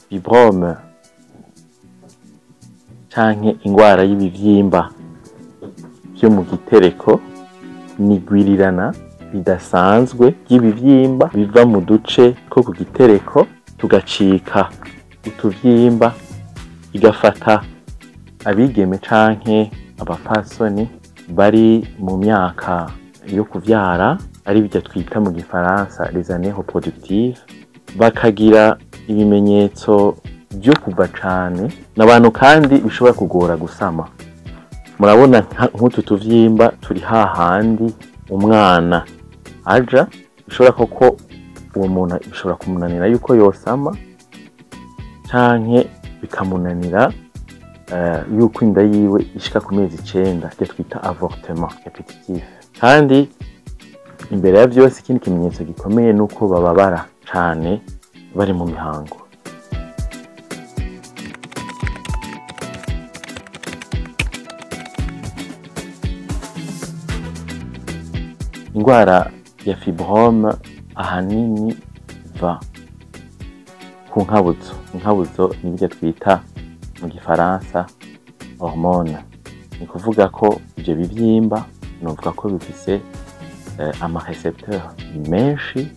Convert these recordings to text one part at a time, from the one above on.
Fibrome canke ingwara y'ibivyimba vyo mu gitereko ni igwirirana ridasanzwe ry'ibivyimba biva mu duce two ku gitereko tugacika utuvyimba, igafata abigeme canke abapfasoni bari mu myaka yo kuvyara, ari byo twita mu gifaransa les années reproductives, bakagira ibimenyetso vyo kuva cane n'abantu kandi bishobora kugora gusama. Murabona nk'utu tuvyimba turi hahandi umwana aja, bishobora koko uwo muntu bishobora kumunanira yuko yosama canke bikamunanira yuko inda yiwe ishika ku mezi 9, ivyo twita avortement répétitif. Kandi imbere ya vyose ikindi kimenyetso gikomeye nuko bababara cane bari mu mihango. Ingwara ya fibrome ahanini iva ku nkabuzo. Inkabuzo ni ibyo twita mu gifaransa hormone. Ni kuvuga ko ivyo bivyimba novuga ko bifise amarecepteur menshi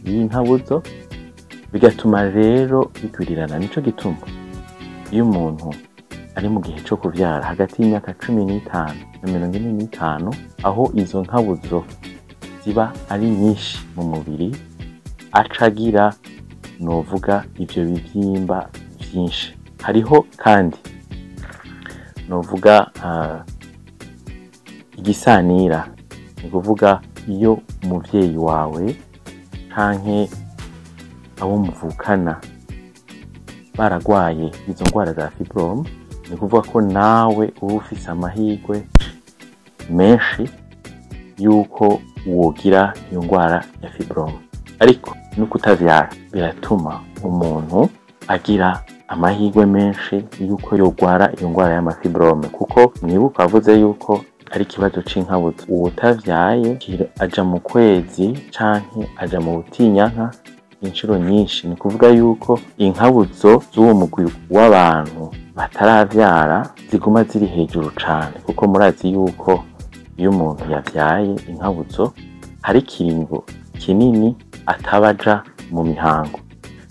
y'inkabuzo, bigatuma rero bigwirirana. Nico gituma iyo umuntu ari mu gihe co kuvyara hagati y'imyaka 15 na 45, aho izo nkabuzo ziba ari nyinshi mu mubiri, acagira novuga ivyo bivyimba vyinshi. Hariho kandi novuga igisanira, ni kuvuga iyo umuvyeyi wawe canke abo muvukana baragwaye izo ngwara za fibrome, ni kuvuga ko nawe uba ufise amahirwe menshi yuko wogira iyo ngwara ya fibrome. Ariko no kutavyara biratuma umuntu agira amahirwe menshi yuko yogwara iyo ngwara y'amafibrome, kuko mwibuka avuze yuko ari ikibazo c'inkabuzo. Uwutavyaye aja mu kwezi canke aja mu butinyanka inshuro nyinshi. Ni kuvuga yuko inkabuzo z'uwo mugwi w'abantu bataravyara ziguma ziri hejuru cane, kuko murazi yuko iyo umuntu yavyaye inkabuzo hari ikiringo kinini atabaja mu mihango.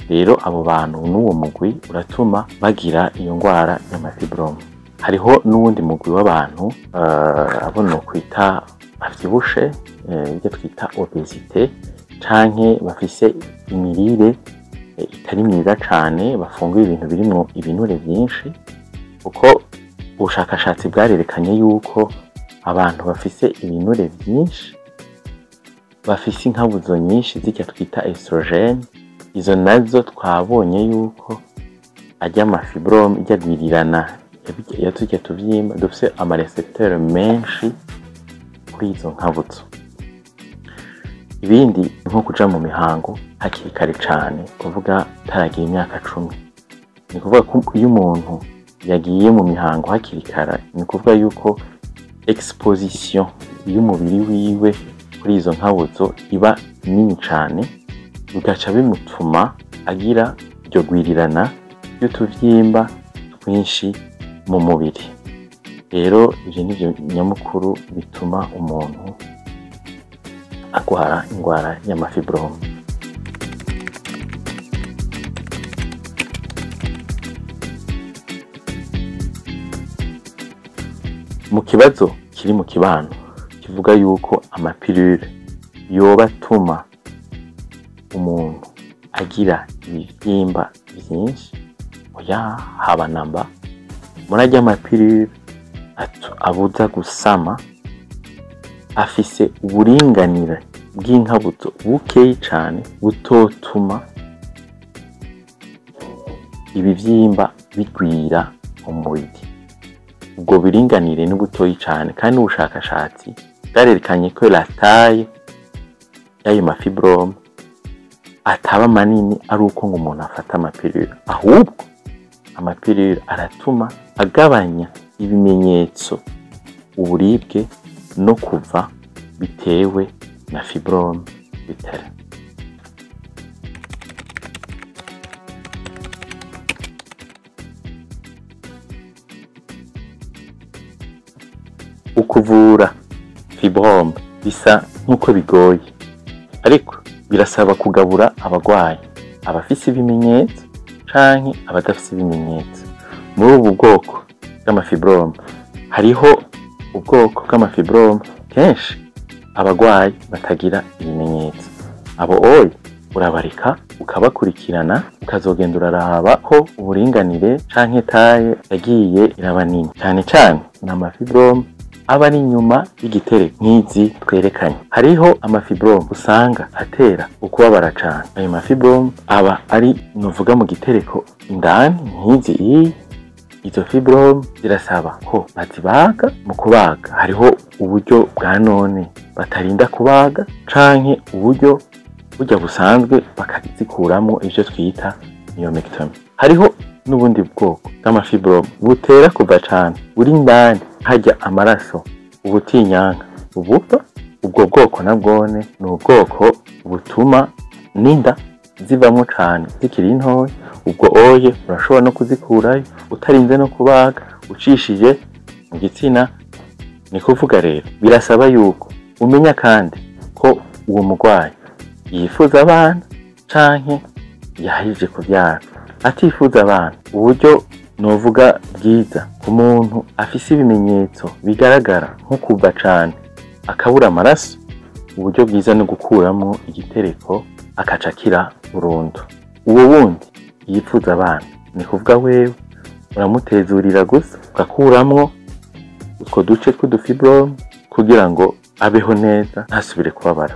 Rero abo bantu n'uwo mugwi uratuma bagira iyo ngwara y'amafibrome. Hariho n'uwundi mugwi w'abantu abo nokwita bavyibushe, ibyo twita obesite, canke bafise imirire itari myiza cane, bafungura ibintu birimwo ibinure vyinshi, kuko ubushakashatsi bwarerekanye yuko abantu bafise ibinure vyinshi bafise inkabuzo nyinshi zirya twita estrogene. Izo nazo twabonye yuko arya amafibrome ijya agwirirana ya turya tuvyimba dufise amarecepteur menshi kuri izo nkabuzo. Ibindi nko kuja mu mihango hakiri kare cane, kuvuga taragira imyaka 10. Ni kuvuga ko iyo umuntu yagiye mu mihango hakiri kare, ni kuvuga yuko exposition y'umubiri wiwe kuri izo nkabuzo iba nini cane, bigaca bimutuma agira iryo gwirirana ry'utuvyimba twinshi mu mubiri. Rero ivyo nivyo nyamukuru bituma umuntu agwara ingwara y'amafibrome. Mu kibazo kiri mu kibano kivuga yuko amapilule yoba atuma umuntu agira ibivyimba vyinshi, oya, haba namba. Murarya amapilule abuza gusama afise uburinganire bw'inkabuzo bukeyi cane, butotuma ibivyimba bigwira umubiri. Ubwo buringanire ni butoyi cane, kandi ubushakashatsi bwarerekanye ko la taille y'ayo mafibrome ataba manini ari uko ngo umuntu afata amapilule, ahubwo amapilule aratuma agabanya ibimenyetso, uburibwe no kuva bitewe na fibrome bitera. Ukuvura fibrome bisa nk'uko bigoye, ariko birasaba kugabura abagwayi, abafise ibimenyetso canke abadafise ibimenyetso. Muri ubu bwoko bw'amafibrome hariho ubwoko bw'amafibrome kenshi abagwayi batagira ibimenyetso. Abo oya urabareka ukabakurikirana, ukazogenda uraraba ko uburinganire canke taye yagiye iraba nini. Cane cane ni amafibrome aba ari inyuma y'igitereko nk'izi twerekanye. Hariho amafibrome usanga atera ukubabara cane. Ayo mafibrome aba ari nuvuga mu gitereko indani nk'izi iyi. Izo fibrome zirasaba ko bazibaga. Mu kubaga hariho uburyo bwa none batarinda kubaga canke uburyo burya busanzwe bakazikuramwo, ivyo twita myomectomy. Hariho n'ubundi bwoko bw'amafibrome butera kuva cane, buri indani harya amaraso ubutinyanka ubuva. Ubwo bwoko nabwone ni ubwoko butuma n'inda zivamwo cane zikiri ntoya. Ubwo oye urashobora no kuzikurayo utarinze no kubaga, ucishije mu gitsina. Ni kuvuga rero birasaba yuko umenya kandi ko uwo murwayi yifuza abana canke yahije kuvyara. Atifuza abana, uburyo novuga bwiza ku muntu afise ibimenyetso bigaragara nko kuva cane akabura amaraso, uburyo bwiza ni gukuramwo igitereko akaca akira burundu. Uwo wundi yifuza abana, ni kuvuga wewe uramutezurira gusa ugakuramwo utwo duce tw'udufibrome kugira ngo abeho neza ntasubire kubabara.